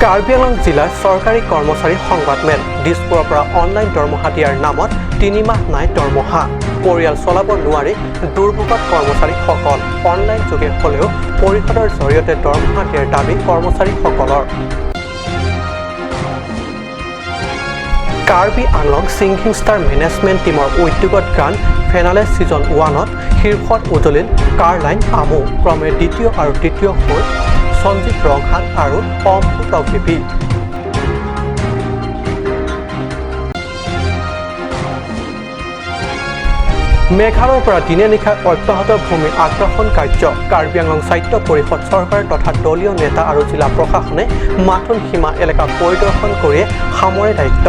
কাৰ্বি আংলং জিলাৰ চৰকাৰী কৰ্মচাৰী সংবাদমেল। দিছপুৰৰ পৰা অনলাইন দৰমহা দিয়াৰ নামত 3 মাহ নাই দৰমহা। পৰিয়াল চলাব নোৱাৰি দুৰ্ভোগত কৰ্মচাৰীসকল। অনলাইন যোগে হ'লেও পৰিষদৰ জৰিয়তে দৰমহা দিয়াৰ দাবী কৰ্মচাৰীসকলৰ। Karbi Anglong singing star management টীমৰ উদ্যোগত গ্ৰাণ্ড ফিনালে ছিজন 1ত শীৰ্ষত উজলিল কাৰলাইন আমু। ক্ৰমে দ্বিতীয় আৰু তৃতীয় হ'ল সঞ্জিত ৰংহাং আৰু অম্ফু টকবিপি। মেঘালয়ৰ পৰা দিনে নিশাই অব্যাহত ভূমি আগ্ৰাসন কাৰ্য। কাৰ্বি আংলং স্বায়ত্ত পৰিষদ চৰকাৰ তথা দলীয় নেতা আৰু জিলা প্ৰশাসনে মাথোন সীমা এলেকা পৰিদৰ্শন কৰিয়ে সামৰে দায়িত্ব।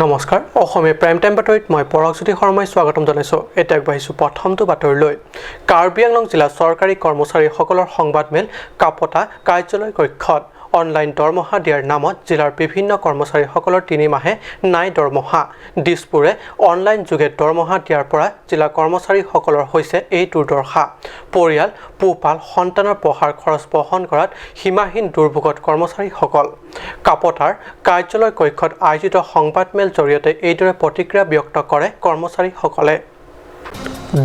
নমস্কাৰ, অসমীয়া প্ৰাইম টাইম বাতৰিত মই পৰশজ্যোতি শৰ্মাই স্বাগতম জনাইছোঁ। এতিয়া আগবাঢ়িছোঁ প্ৰথমটো বাতৰিলৈ। কাৰ্বি আংলং জিলা চৰকাৰী কৰ্মচাৰীসকলৰ সংবাদমেল কাপতা কাৰ্যালয় কক্ষত। অনলাইন দৰমহা দিয়াৰ নামত জিলাৰ বিভিন্ন কৰ্মচাৰীসকলৰ 3 মাহে নাই দৰমহা। দিছপুৰে অনলাইন যোগে দৰমহা দিয়াৰ পৰা জিলা কৰ্মচাৰীসকলৰ হৈছে এই দুৰ্দশা। পৰিয়াল পোহপাল, সন্তানৰ পঢ়াৰ খৰচ বহন কৰাত সীমাহীন দুৰ্ভোগত কৰ্মচাৰীসকল। কাপতাৰ কাৰ্যালয় কক্ষত আয়োজিত সংবাদমেল জৰিয়তে এইদৰে প্ৰতিক্ৰিয়া ব্যক্ত কৰে কৰ্মচাৰীসকলে।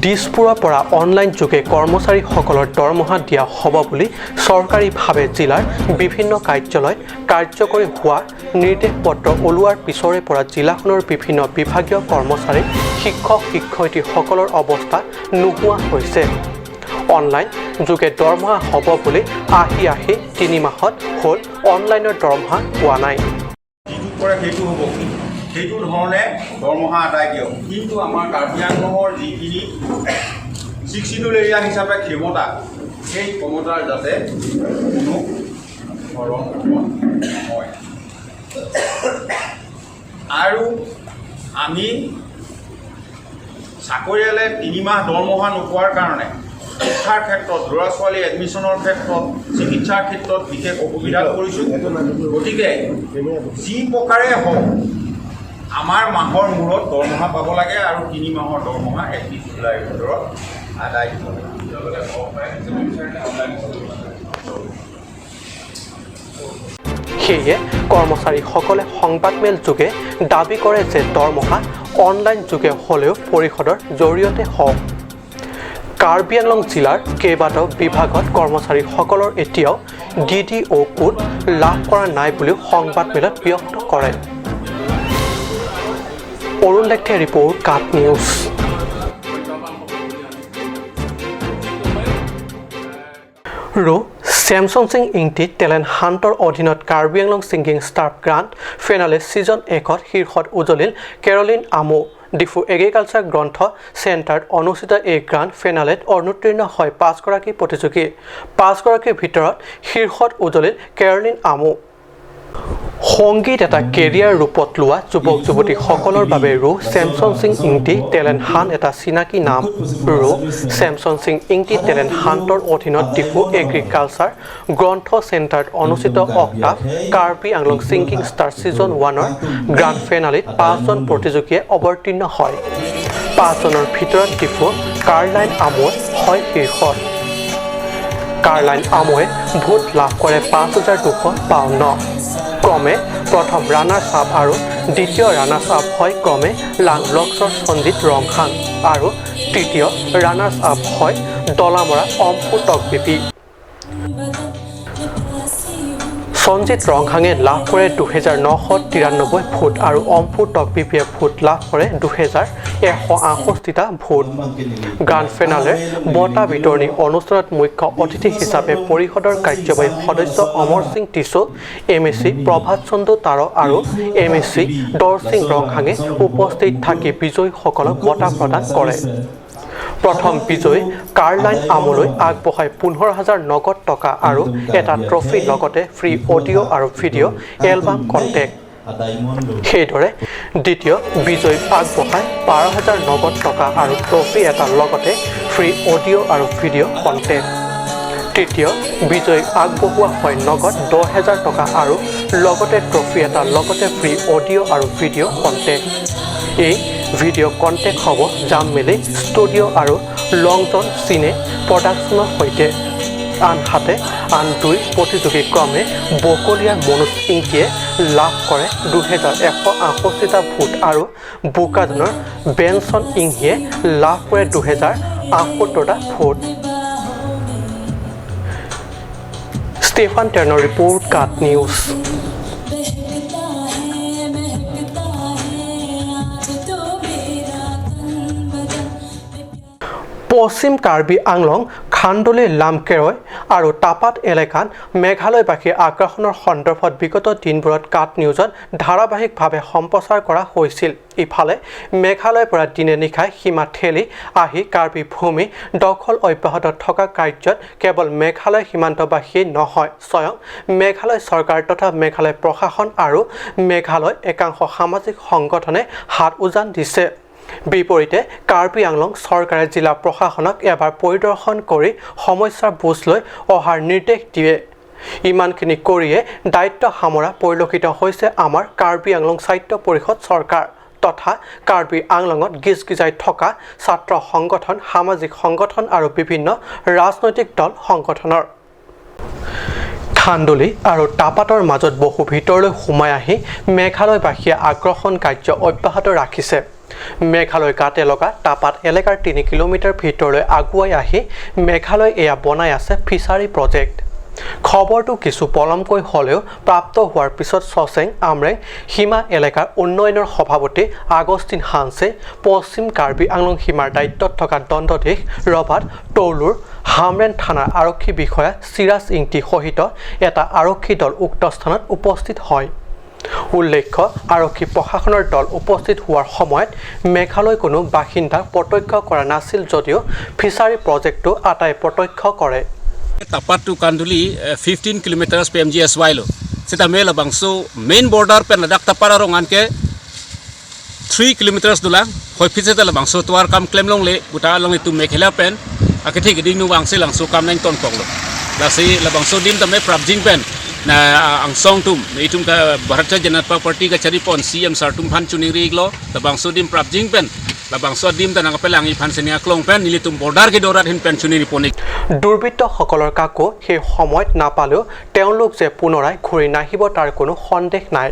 দিছপুৰৰ পৰা অনলাইন যোগে কৰ্মচাৰীসকলৰ দৰমহা দিয়া হ'ব বুলি চৰকাৰীভাৱে জিলাৰ বিভিন্ন কাৰ্যালয়ত কাৰ্যকৰী হোৱা নিৰ্দেশ পত্ৰ ওলোৱাৰ পিছৰে পৰা জিলাখনৰ বিভিন্ন বিভাগীয় কৰ্মচাৰী, শিক্ষক শিক্ষয়িত্ৰীসকলৰ অৱস্থা নোহোৱা হৈছে। অনলাইন যোগে দৰমহা হ'ব বুলি আহি আহি 3 মাহত হ'ল, অনলাইনৰ দৰমহা পোৱা নাই। যিটো কৰে সেইটো হ'ব, সেইটো ধৰণে দৰমহা আদায় দিয়ক। কিন্তু আমাৰ কাৰ্বি আংলঙৰ যিখিনি ছিক্স চিডিউল এৰিয়া হিচাপে ক্ষমতা, সেই ক্ষমতাৰ যাতে কোনো হৰণ নহয় আৰু আমি চাকৰিয়ালে 3 মাহ দৰমহা নোপোৱাৰ কাৰণে শিক্ষাৰ ক্ষেত্ৰত, ল'ৰা ছোৱালী এডমিশ্যনৰ ক্ষেত্ৰত, চিকিৎসাৰ ক্ষেত্ৰত বিশেষ অসুবিধাত পৰিছোঁ। গতিকে যি প্ৰকাৰে হওক, আমাৰ মাহৰ মূৰত দৰমহা পাব লাগে আৰু 3 মাহৰ দৰমহা 31 জুলাইৰ ভিতৰত আদায় দিব লাগে। অনলাইন। সেয়ে কৰ্মচাৰীসকলে সংবাদমেল যোগে দাবী কৰে যে দৰমহা অনলাইন যোগে হ'লেও পৰিষদৰ জৰিয়তে হওক। কাৰ্বি আংলং জিলাৰ কেইবাটাও বিভাগত কৰ্মচাৰীসকলৰ এতিয়াও ডিডিঅ' কোড লাভ কৰা নাই বুলিও সংবাদমেলত ব্যক্ত কৰে। অৰুণ লেখে ৰিপৰ্ট, কাট নিউজ। ৰো চেমছন সিং ইংটি টেলেণ্ট হাণ্টৰ অধীনত Karbi Anglong singing star grand finale season 1ত শীৰ্ষত উজলিল কেৰলিন আমো। ডিফু এগ্ৰিকালচাৰ গ্ৰন্থ চেণ্টাৰত অনুষ্ঠিত এই গ্ৰাণ্ড ফিনালেত অনুত্তীৰ্ণ হয় পাঁচগৰাকী প্ৰতিযোগী। পাঁচগৰাকীৰ ভিতৰত শীৰ্ষত উজলিল কেৰলিন আমো। সংগীত এটা কেৰিয়াৰ ৰূপত লোৱা যুৱক যুৱতীসকলৰ বাবে ৰো চেমছন সিং ইংটি টেলেণ্ট হাণ্ট এটা চিনাকি নাম। ৰো চেমছন সিং ইংটি টেলেণ্ট হাণ্টৰ অধীনত ডিফু এগ্ৰিকালচাৰ গ্ৰন্থ চেণ্টাৰত অনুষ্ঠিত octave Karbi Anglong singing star season 1ৰ grand ফিনালিত পাঁচজন প্ৰতিযোগীয়ে অৱতীৰ্ণ হয়। পাঁচজনৰ ভিতৰত ডিফু কাৰলাইন আমোৱে হয় শীৰ্ষত। কাৰলাইন আমোৱে ভোট লাভ কৰে 5252। ক্ৰমে প্ৰথম ৰানাৰ্ছ আপ আৰু দ্বিতীয় ৰানাৰ্ছ আপ হয় ক্ৰমে লাং লক্সৰ সঞ্জিত ৰংহাং আৰু তৃতীয় ৰানাৰ্ছ আপ হয় দলামৰা অম্ফু টকবিপি। সঞ্জিত ৰংহাঙে লাভ কৰে 2993 ভোট আৰু অম্ফু টকবিপিয়ে ভোট লাভ কৰে 2168টা ভোট। গ্ৰাণ্ড ফিনালেৰ বঁটা বিতৰণী অনুষ্ঠানত মুখ্য অতিথি হিচাপে পৰিষদৰ কাৰ্যবাহী সদস্য অমৰ Singh tissue, M A C Prabhat Chandra তাৰ আৰু এম এ চি দৰসিং ৰংহাঙে উপস্থিত থাকি বিজয়ীসকলক বঁটা প্ৰদান কৰে। প্ৰথম বিজয়ী কাৰলাইন আমলৈ আগবঢ়াই 15,000 নগদ টকা আৰু এটা ট্ৰফি, লগতে ফ্ৰী অডিঅ' আৰু ভিডিঅ' এলবাম কণ্টেক্ট। সেইদৰে দ্বিতীয় বিজয়ীক আগবঢ়াই 12,000 নগদ টকা আৰু ট্ৰফি এটাৰ লগতে ফ্ৰী অডিঅ' আৰু ভিডিঅ' কণ্টেক্ট। তৃতীয় বিজয়ীক আগবঢ়োৱা হয় নগদ 10,000 টকা আৰু লগতে ট্ৰফি এটাৰ লগতে ফ্ৰী অডিঅ' আৰু ভিডিঅ' কণ্টেক্ট। এই ভিডিঅ' কণ্টেক্ট হ'ব জামমেলি ষ্টুডিঅ' আৰু লংজন চিনে প্ৰডাকশ্যনৰ সৈতে। আনহাতে আন দুই প্ৰতিযোগী ক্ৰমে বকলীয়াৰ মনোজ ইংতিয়ে লাভ কৰে 2168টা ভোট আৰু বোকাজানৰ বেনচন ইংহিয়ে লাভ কৰে 2078টা vote. Stefan টেৰ্ণৰ report, cut news. পশ্চিম কাৰ্বি আংলং খান্দুলি লামকেৰৈ আৰু টাপাত এলেকাত মেঘালয়বাসীৰ আগ্ৰাসনৰ সন্দৰ্ভত বিগত দিনবোৰত কাট নিউজত ধাৰাবাহিকভাৱে সম্প্ৰচাৰ কৰা হৈছিল। ইফালে মেঘালয়ৰ পৰা দিনে নিশাই সীমা ঠেলি আহি কাৰ্বি ভূমি দখল অব্যাহত থকা কাৰ্যত কেৱল মেঘালয় সীমান্তবাসীয়েই নহয়, স্বয়ং মেঘালয় চৰকাৰ তথা মেঘালয় প্ৰশাসন আৰু মেঘালয় একাংশ সামাজিক সংগঠনে হাত উজান দিছে। বিপৰীতে কাৰ্বি আংলং চৰকাৰে জিলা প্ৰশাসনক এবাৰ পৰিদৰ্শন কৰি সমস্যাৰ বুজ লৈ অহাৰ নিৰ্দেশ দিয়ে। ইমানখিনি কৰিয়ে দায়িত্ব সামৰা পৰিলক্ষিত হৈছে আমাৰ কাৰ্বি আংলং স্বায়ত্ত পৰিষদ চৰকাৰ তথা কাৰ্বি আংলঙত গিজগিজাই থকা ছাত্ৰ সংগঠন, সামাজিক সংগঠন আৰু বিভিন্ন ৰাজনৈতিক দল সংগঠনৰ। খান্দুলি আৰু টাপাতৰ মাজত বহু ভিতৰলৈ সোমাই আহি মেঘালয়বাসীয়ে আগ্ৰাসন কাৰ্য অব্যাহত ৰাখিছে। মেঘালয় গাতে লগা টাপাত এলেকাৰ 3 কিলোমিটাৰ ভিতৰলৈ আগুৱাই আহি মেঘালয় এয়া বনাই আছে ফিচাৰী প্ৰজেক্ট। খবৰটো কিছু পলমকৈ হ'লেও প্ৰাপ্ত হোৱাৰ পিছত চচেং আমৰেং সীমা এলেকাৰ উন্নয়নৰ সভাপতি আগষ্টিন হানছে, পশ্চিম কাৰ্বি আংলং সীমাৰ দায়িত্বত থকা দণ্ডাধীশ ৰবাৰ্ট টৌলুৰ, হামৰেন থানাৰ আৰক্ষী বিষয়া চিৰাজ ইংতি সহিত এটা আৰক্ষী দল উক্ত স্থানত উপস্থিত হয়। উল্লেখ্য, আৰক্ষী প্ৰশাসনৰ দল উপস্থিত হোৱাৰ সময়ত মেঘালয় কোনো বাসিন্দাক প্ৰত্যক্ষ কৰা নাছিল যদিও ফিচাৰী প্ৰজেক্টটো আটাই প্ৰত্যক্ষ কৰে। Tapat to Kanduli 15 kilometers PMGSY lo. Sita me la bangso main border pen ladak Tapat aro ngan ke 3 kilometers dulang hoi phitse ta la bangso tuar kam claim long le buta long le tu Meghalaya pen akthi giding nu bangse langso kam nang ton kong lo. La si la bangso dim ta me prabjing pen na angsong tum itum ka Bharatiya Janata Party ka chari pon CM sar tum phan chuni ri lo la bangso dim prabjing pen la bangso dim ta nang pelang i phan senia klong pen nili tum border ke dorat hin pen chuni ri ponik। দুৰ্বৃত্তসকলৰ কাকো সেই সময়ত নাপালেও তেওঁলোক যে পুনৰাই ঘূৰি নাহিব তাৰ কোনো সন্দেহ নাই।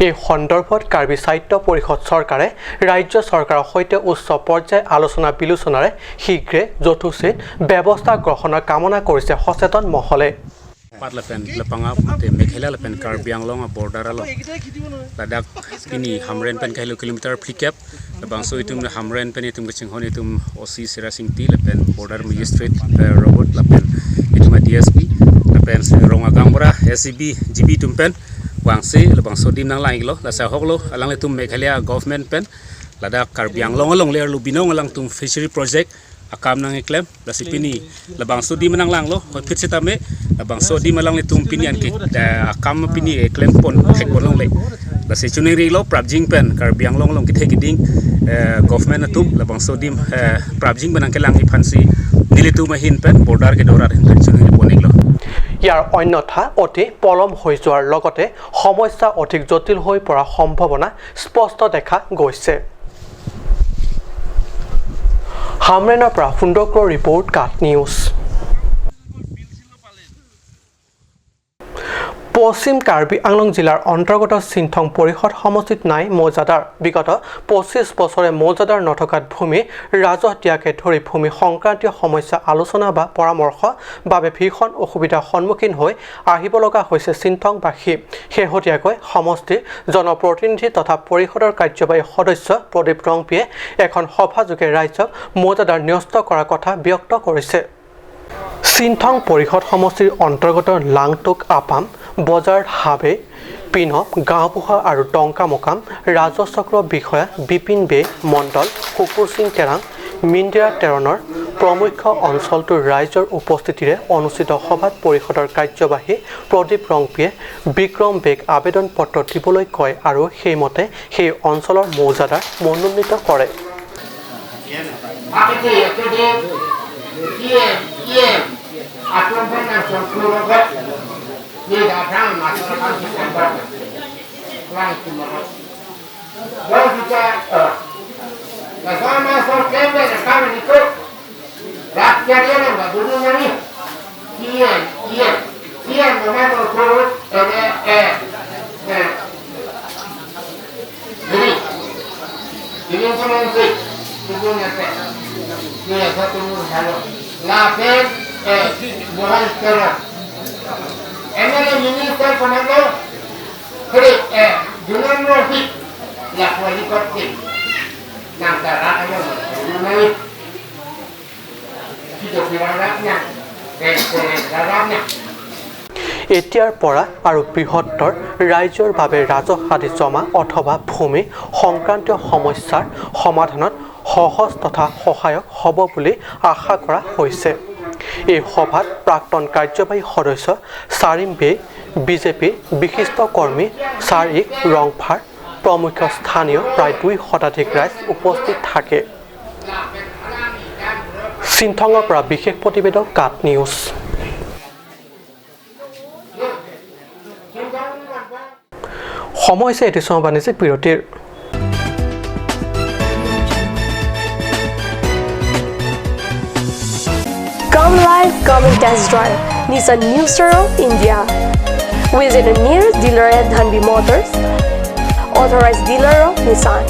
এই সন্দৰ্ভত কাৰ্বি স্বায়ত্ত পৰিষদ চৰকাৰে ৰাজ্য চৰকাৰৰ সৈতে উচ্চ পৰ্যায়ৰ আলোচনা বিলোচনাৰে শীঘ্ৰে যথোচিত ব্যৱস্থা গ্ৰহণৰ কামনা কৰিছে সচেতন মহলে। Pat la pen lapanga te Meghalaya la pen Karbi Anglong border alo Ladakh pini Hamren pen kahilo kilometer plikap la bangso itum Hamren pen itum kechinghon itum OC Sira Singti la pen border magistrate Robert la pen itum DSP la pen Ronga Gangbra SCB GB tum pen wangse la bangso dim nang lang lo la sa hoklo alang le tum Meghalaya government pen Ladakh Karbi Anglong along le lu binong alang tum fishery project akam nang iklem la sipini la bangso di manang lang lo hoi phit sita me la bangso di malang le tum pini an ke akam pini klem pon khek pon long le la se chuni ri lo prabjing pen Karbi Anglong long ki theki ding government atum la bangso dim prabjing banang ke lang i phansi nili tum hin pen border ke dorar hin pen chuni ri ponik lo। ইয়াৰ অন্যথা অতি পলম হৈ যোৱাৰ লগতে সমস্যা অধিক জটিল হৈ পৰাৰ সম্ভাৱনা স্পষ্ট দেখা গৈছে। হামৰেনৰ পৰা সুন্দৰকৰ ৰিপৰ্ট, কাট নিউজ। পশ্চিম কাৰ্বি আংলং জিলাৰ অন্তৰ্গত চিন্থং পৰিষদ সমষ্টিত নাই মৌজাদাৰ। বিগত 25 বছৰে মৌজাদাৰ নথকাত ভূমি ৰাজহ দিয়াকে ধৰি ভূমি সংক্ৰান্তীয় সমস্যা আলোচনা বা পৰামৰ্শ বাবে ভীষণ অসুবিধাৰ সন্মুখীন হৈ আহিব লগা হৈছে চিন্থংবাসী। শেহতীয়াকৈ সমষ্টিৰ জনপ্ৰতিনিধি তথা পৰিষদৰ কাৰ্যবাহী সদস্য প্ৰদীপ ৰংপিয়ে এখন সভাযোগে ৰাজ্যক মৌজাদাৰ ন্যস্ত কৰাৰ কথা ব্যক্ত কৰিছে। চিন্থং পৰিষদ সমষ্টিৰ অন্তৰ্গত লাংটোক আপাম বজাৰ হাবে পিনপ গাঁওবুঢ়া আৰু টংকা মোকাম ৰাজহ চক্ৰ বিষয়া বিপিন বে মণ্ডল শুকুৰ সিং তেৰাং মিন্দিৰা তেৰণৰ প্ৰমুখ্য অঞ্চলটোৰ ৰাইজৰ উপস্থিতিৰে অনুষ্ঠিত সভাত পৰিষদৰ কাৰ্যবাহী প্ৰদীপ ৰংপিয়ে বিক্ৰম বেগ আবেদন পত্ৰ দিবলৈ কয় আৰু সেইমতে সেই অঞ্চলৰ মৌজাদাৰ মনোনীত কৰে। এতিয়াৰ পৰা আৰু বৃহত্তৰ ৰাজ্যৰ বাবে ৰাজহ আদি জমা অথবা ভূমি সংক্ৰান্তীয় সমস্যাৰ সমাধানত সহজ তথা সহায়ক হ'ব বুলি আশা কৰা হৈছে। এই সভাত প্ৰাক্তন কাৰ্যবাহী সদস্য চাৰিম বে, বিজেপিৰ বিশিষ্ট কৰ্মী চাৰিক ৰংফাৰ প্ৰমুখ স্থানীয় প্ৰায় 2 শতাধিক ৰাইজ উপস্থিত থাকে। চিন্থঙৰ পৰা বিশেষ প্ৰতিবেদক কাট নিউজ। সময় হৈছে এটি সময় বাণিজ্যিক বিৰতিৰ। Come live, come and test drive Nissan New Star of India. Visit the nearest dealer at Dhanbi Motors, authorized dealer of Nissan,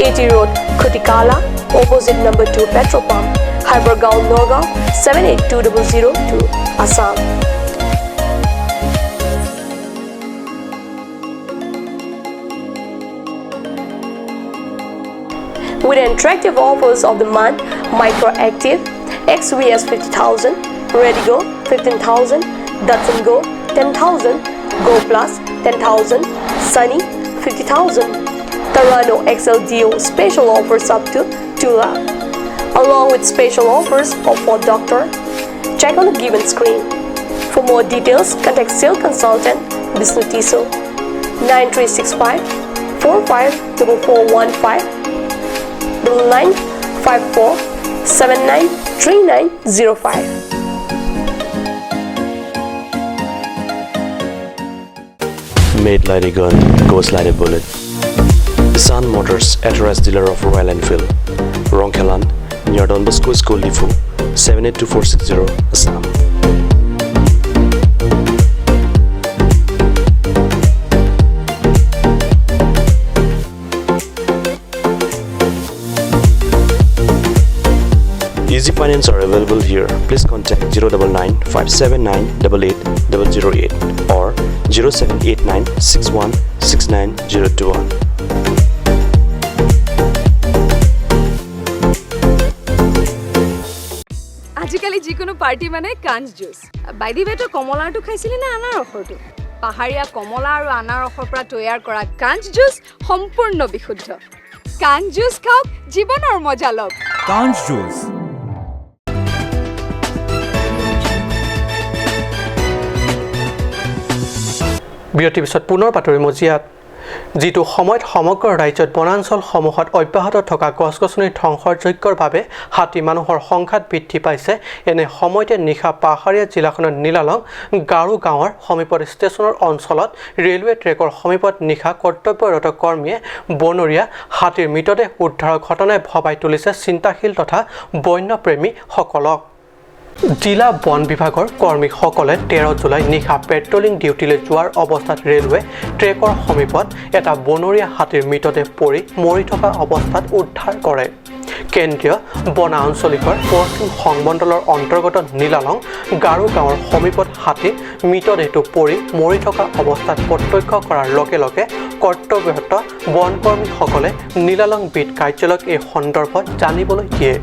AT Road, Khutikala, opposite number 2 petrol pump, Hypergaon, Nagaon, 782002, Assam. With attractive offers of the month, Micro Active, XVS 50,000, Redigo 15,000, Datsun Go 10,000, Go Plus 10,000, Sunny 50,000, Tarano XLDO special offers up to 2 lakh, along with special offers of Ford Doctor. Check on the given screen. For more details, contact sales consultant Bishnu Tiso 9365 454415 9954 793905. Made like a gun, goes like a bullet. Nissan Motors, authorized dealer of Royal Enfield, Rongkhelan, near Don Bosco School, Diphu, 782460, Assam. Easy finance are available here. Please contact 099 579 88 008 or 0789 61 69 021. আজিকালি যিকোনো party মানে কাঞ্চ juice. By the ৱে, তই কমলাৰটো খাইছিলি নে আনাৰসৰটো? পাহাৰীয়া কমলা আৰু আনাৰসৰ পৰা তৈয়াৰ কৰা কাঞ্চ জুচ সম্পূৰ্ণ বিশুদ্ধ। কাঞ্চ জুচ খাওক, জীৱনৰ মজা লওক। কাঞ্চ জুচ। বিৰতিৰ পিছত পুনৰ বাতৰি মজিয়াত। যিটো সময়ত সমগ্ৰ ৰাজ্যত বনাঞ্চলসমূহত অব্যাহত থকা গছ-গছনিৰ ধ্বংসৰ যজ্ঞৰ বাবে হাতী মানুহৰ সংঘাত বৃদ্ধি পাইছে, এনে সময়তে নিশা পাহাৰীয়া জিলাখনৰ নীলালং গাৰো গাঁৱৰ সমীপত ষ্টেচনৰ অঞ্চলত ৰেলৱে ট্ৰেকৰ সমীপত নিশা কৰ্তব্যৰত কৰ্মীয়ে বনৰীয়া হাতীৰ মৃতদেহ উদ্ধাৰৰ ঘটনাই ভবাই তুলিছে চিন্তাশীল তথা বন্যপ্ৰেমীসকলক। জিলা বন বিভাগৰ কৰ্মীসকলে 13 জুলাই নিশা পেট্ৰলিং ডিউটিলৈ যোৱাৰ অৱস্থাত ৰেলৱে ট্ৰেকৰ সমীপত এটা বনৰীয়া হাতীৰ মৃতদেহ পৰি মৰি থকা অৱস্থাত উদ্ধাৰ কৰে। কেন্দ্ৰীয় বনাঞ্চলিকৰ পশ্চিম সংমণ্ডলৰ অন্তৰ্গত নীলালং গাৰো গাঁৱৰ সমীপত হাতীৰ মৃতদেহটো পৰি মৰি থকা অৱস্থাত প্ৰত্যক্ষ কৰাৰ লগে লগে কৰ্তব্যৰত বনকৰ্মীসকলে নীলালং বিট কাৰ্যালয়ক এই সন্দৰ্ভত জানিবলৈ দিয়ে।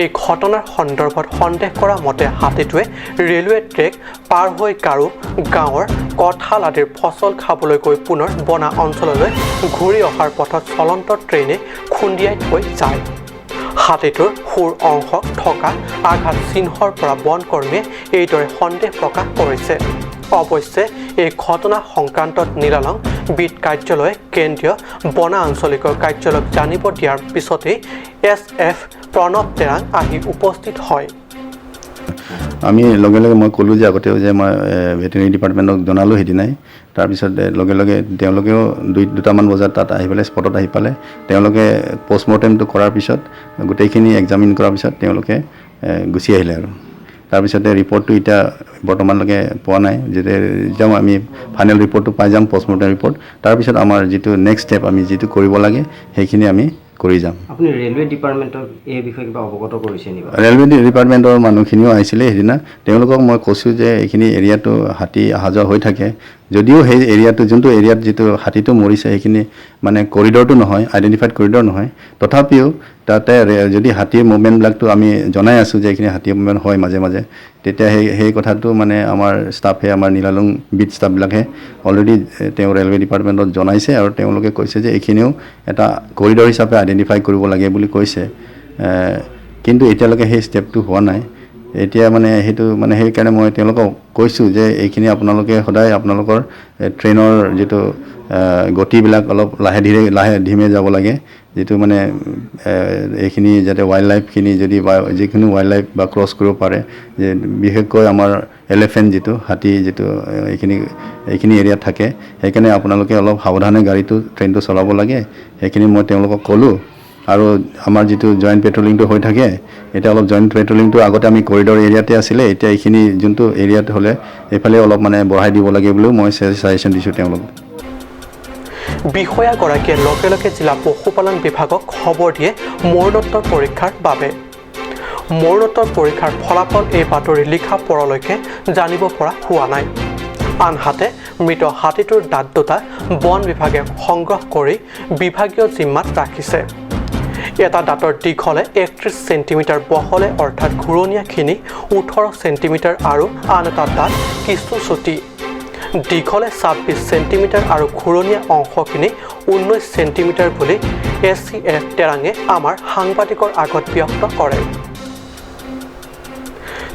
এই ঘটনাৰ সন্দৰ্ভত সন্দেহ কৰা মতে হাতীটোৱে ৰেলৱে ট্ৰেক পাৰ হৈ গাৰো গাঁৱৰ কঁঠাল আদিৰ ফচল খাবলৈ গৈ পুনৰ বনা অঞ্চললৈ ঘূৰি অহাৰ পথত চলন্ত ট্ৰেইনে খুন্দিয়াই থৈ যায়। হাতীটোৰ সুৰ অংশ থকা আঘাত চিহ্নৰ পৰা বনকৰ্মীয়ে এইদৰে সন্দেহ প্ৰকাশ কৰিছে। অৱশ্যে এই ঘটনা সংক্ৰান্তত নীলালং বিট কাৰ্যালয়ে কেন্দ্ৰীয় বনাঞ্চলিকৰ কাৰ্যালয়ক জানিব দিয়াৰ পিছতেই এছ এফ প্ৰণৱ তেৰাং আহি উপস্থিত হয়। আমি লগে লগে মই ক'লোঁ যে আগতেও যে মই ভেটেৰিনেৰী ডিপাৰ্টমেণ্টক জনালোঁ সেইদিনাই। তাৰপিছত লগে লগে তেওঁলোকেও দুটামান বজাত তাত আহি পেলাই স্পটত আহি পালে। তেওঁলোকে পষ্টমৰ্টেমটো কৰাৰ পিছত গোটেইখিনি এক্সামিন কৰাৰ পিছত তেওঁলোকে গুচি আহিলে আৰু তাৰপিছতে ৰিপৰ্টটো এতিয়া বৰ্তমানলৈকে পোৱা নাই। যেতিয়া আমি ফাইনেল ৰিপৰ্টটো পাই যাম, পষ্টমৰ্টেম ৰিপৰ্ট, তাৰপিছত আমাৰ যিটো নেক্সট ষ্টেপ আমি যিটো কৰিব লাগে সেইখিনি আমি কৰি যাম। আপুনি ৰেলৱে ডিপাৰ্টমেণ্টক এই বিষয়ে কিবা অৱগত কৰিছে নেকি? ৰেলৱে ডিপাৰ্টমেণ্টৰ মানুহখিনিও আহিছিলে সেইদিনা। তেওঁলোকক মই কৈছোঁ যে এইখিনি এৰিয়াটো হাতী অহা যোৱা হৈ থাকে যদিও সেই এৰিয়াটো, যোনটো এৰিয়াত যিটো হাতীটো মৰিছে, সেইখিনি মানে কৰিডৰটো নহয়, আইডেণ্টিফাইড কৰিডৰ নহয়। তথাপিও তাতে যদি হাতীৰ মুভমেণ্টবিলাকটো আমি জনাই আছোঁ যে এইখিনি হাতীৰ মুভমেণ্ট হয় মাজে মাজে, তেতিয়া সেই কথাটো মানে আমাৰ ষ্টাফে, আমাৰ নীলালুং বিট ষ্টাফবিলাকে অলৰেডি তেওঁ ৰেলৱে ডিপাৰ্টমেণ্টত জনাইছে আৰু তেওঁলোকে কৈছে যে এইখিনিও এটা কৰিডৰ হিচাপে আইডেণ্টিফাই কৰিব লাগে বুলি কৈছে। কিন্তু এতিয়ালৈকে সেই ষ্টেপটো হোৱা নাই। এতিয়া মানে সেইটো মানে সেইকাৰণে মই তেওঁলোকক কৈছোঁ যে এইখিনি আপোনালোকে সদায় আপোনালোকৰ ট্ৰেইনৰ যিটো গতিবিলাক অলপ লাহে ধীৰে, লাহে ধীমে যাব লাগে, যিটো মানে এইখিনি যাতে ৱাইল্ড লাইফখিনি যদি বা যিকোনো ৱাইল্ড লাইফ বা ক্ৰছ কৰিব পাৰে, যে বিশেষকৈ আমাৰ এলিফেণ্ট যিটো হাতী যিটো এইখিনি এৰিয়াত থাকে, সেইকাৰণে আপোনালোকে অলপ সাৱধানে গাড়ীটো, ট্ৰেইনটো চলাব লাগে। সেইখিনি মই তেওঁলোকক ক'লোঁ। আৰু আমাৰ যিটো জইণ্ট পেট্ৰলিংটো হৈ থাকে, এতিয়া অলপ জইণ্ট পেট্ৰলিংটো আগতে আমি কৰিডৰ এৰিয়াতে আছিলে, এতিয়া এইখিনি যোনটো এৰিয়াত হ'লে এইফালে অলপ মানে বঢ়াই দিব লাগে বুলিও মই ছাজেশ্যন দিছোঁ তেওঁলোকক। বিষয়াগৰাকীয়ে লগে লগে জিলা পশুপালন বিভাগক খবৰ দিয়ে মৰণোত্তৰ পৰীক্ষাৰ বাবে। মৰণোত্তৰ পৰীক্ষাৰ ফলাফল এই বাতৰি লিখা পৰলৈকে জানিব পৰা হোৱা নাই। আনহাতে মৃত হাতীটোৰ দাঁত দুটা বন বিভাগে সংগ্ৰহ কৰি বিভাগীয় জিম্মাত ৰাখিছে। এটা দাঁতৰ দীঘলে 31 চেণ্টিমিটাৰ, বহলে অৰ্থাৎ ঘূৰণীয়াখিনি 18 চেণ্টিমিটাৰ আৰু আন এটা দাঁত কিছু চুটি, দীঘলে 26 চেণ্টিমিটাৰ আৰু ঘূৰণীয়া অংশখিনি 19 চেণ্টিমিটাৰ বুলি এছ চি এফ টেৰাঙে আমাৰ সাংবাদিকৰ আগত ব্যক্ত কৰে।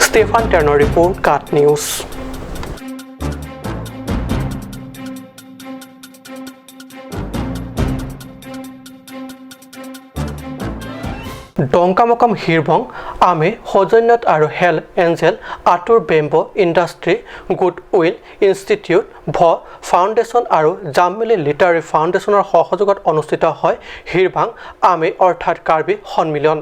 ষ্টেফান টেৰণৰ report, cut news. Dongkamukam Hirbong আমে সৌজন্যত আৰু হেল এঞ্জেল আতুৰ bamboo industry good will institute ভ ফাউণ্ডেশ্যন আৰু জামমিলি লিটাৰী ফাউণ্ডেশ্যনৰ সহযোগত অনুষ্ঠিত হয় হিৰবাং আমে অৰ্থাৎ কাৰ্বি সন্মিলন।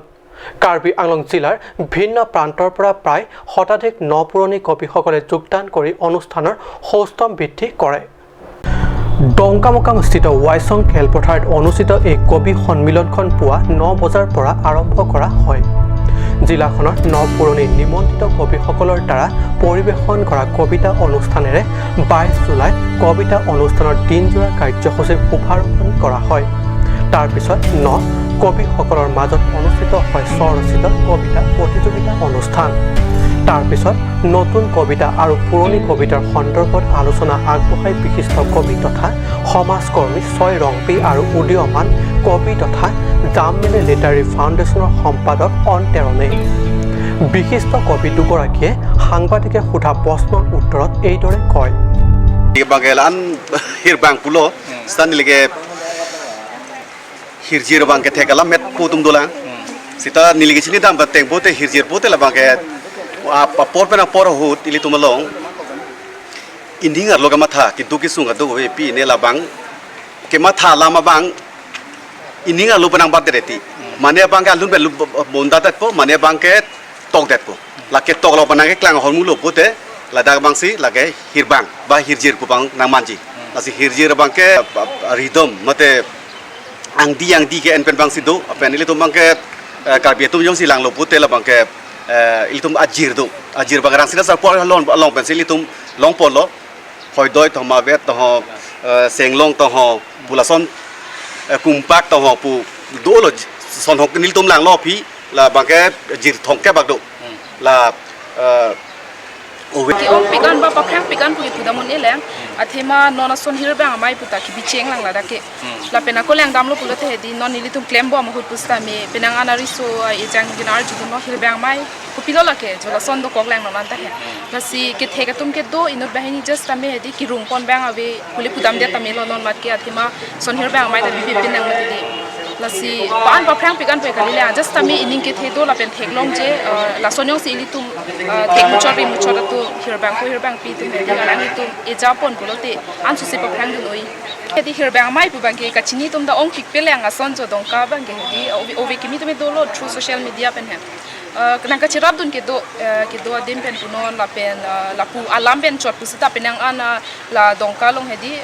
কাৰ্বি আংলং জিলাৰ ভিন্ন প্ৰান্তৰ পৰা প্ৰায় শতাধিক ন পুৰণি কবিসকলে যোগদান কৰি অনুষ্ঠানৰ সৌষ্ঠৱ বৃদ্ধি কৰে। ডংকামকামস্থিত ৱাইচং খেলপথাৰত অনুষ্ঠিত এই কবি সন্মিলনখন পুৱা 9 বজাৰ পৰা আৰম্ভ কৰা হয়। জিলাখনৰ ন পুৰণি নিমন্ত্ৰিত কবিসকলৰ দ্বাৰা পৰিৱেশন কৰা কবিতা অনুষ্ঠানেৰে 22 জুলাই কবিতা অনুষ্ঠানৰ দিনজোৰা কাৰ্যসূচীৰ শুভাৰম্ভণি কৰা হয়। তাৰপিছত ন কবিসকলৰ মাজত অনুষ্ঠিত হয় স্বৰচিত কবিতা প্ৰতিযোগিতা অনুষ্ঠান। তাৰপিছত নতুন কবিতা আৰু পুৰণি কবিতাৰ সন্দৰ্ভত আলোচনা আগবঢ়াই বিশিষ্ট কবি তথা সমাজকৰ্মী ছয় ৰংপি আৰু উদীয়মান কবি তথা জামমিলি লিটাৰী ফাউণ্ডেশ্যনৰ সম্পাদক অন টেৰণে। বিশিষ্ট কবি দুগৰাকীয়ে সাংবাদিকে সোধা প্ৰশ্নৰ উত্তৰত এইদৰে কয়। Por pena por hut ili tumalong indingar loga matha kintu ki sunga do we pi ne labang ke matha lama bang indingar lo panang bat reti mane bang ka lun be bonda tat po mane bang ke tok det po la ke tok lo panang ke klang hormu lo pote la dag bang si la ke hirbang ba hirjir ku bang nang manji la si hirjir bang ke rhythm mate angdi ke en pen bang si do pen ili tum bang ke ka bi tum jong si lang lo pote la bang ke ilitum ajir do ajir bagarang sila sa por long long pen ilitum long polo hoi doi to ma vet to seng long to ho pulason kumpak to ho pu do lo son hok nil tum lang lo phi la bang ke jir thong ke bak do la ki ong pikan ba pakhang pikan pu phu damon ele athema nona son hir bang mai puta ki bicheng lang la da ke la pena ko lang dam lo pulo the di non nili tum claim bo am hut pusta me penang anari so e jang ginar ju no hir bang mai ku pilo la ke jola son do kok lang non ta he la si ke the ka tum ke do inot bahini just ta me di ki rung pon bang ave puli pudam de ta me lo non mat ke athema son hir bang mai ta bi bi pinang ma di la si pan pa phrang pikan pe kali la just ta me ining ke the do la pen thek long je la son yong si ili tum thek muchor ri muchor tu hir bang ko hir bang pi tu me la ni tum e ja pon ko lo te an su se pa phrang du noi di hir bang mai pu bang ke kachini tum da ong pik pe la nga son jo dong ka bang ke di ovi kimi tu me do lo through social media pen he Nang ka chirap dun ke do adim pen punon la pen la pu alam pen chot pu sita penang ana la dongka long hedi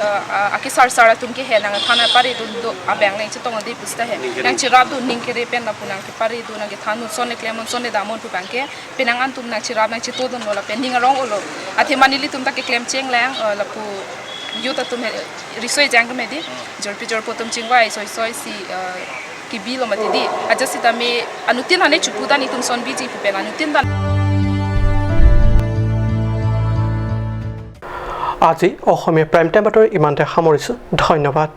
ake sar sar tum ke he nang thana pari dun do abang leng chitong adi pu sita he nang chirap dun ning ke re pen la pu nang ke pari dun nang ke thanu son le klemon son le damon pu bang ke penang an tum nang chirap nang chito dun la pen ning rong olo athe manili tum ta ke klem cheng lang la pu yuta tum risoi jang tum hedi jorpi jorpo tum chingwai soi soi si ki bi lo mati di aja sita me anutin hane chupuda ni tum son bi ji pu pen anutin dan. আজি অসমীয়া prime time বাতৰি ইমানতে সামৰিছোঁ। ধন্যবাদ।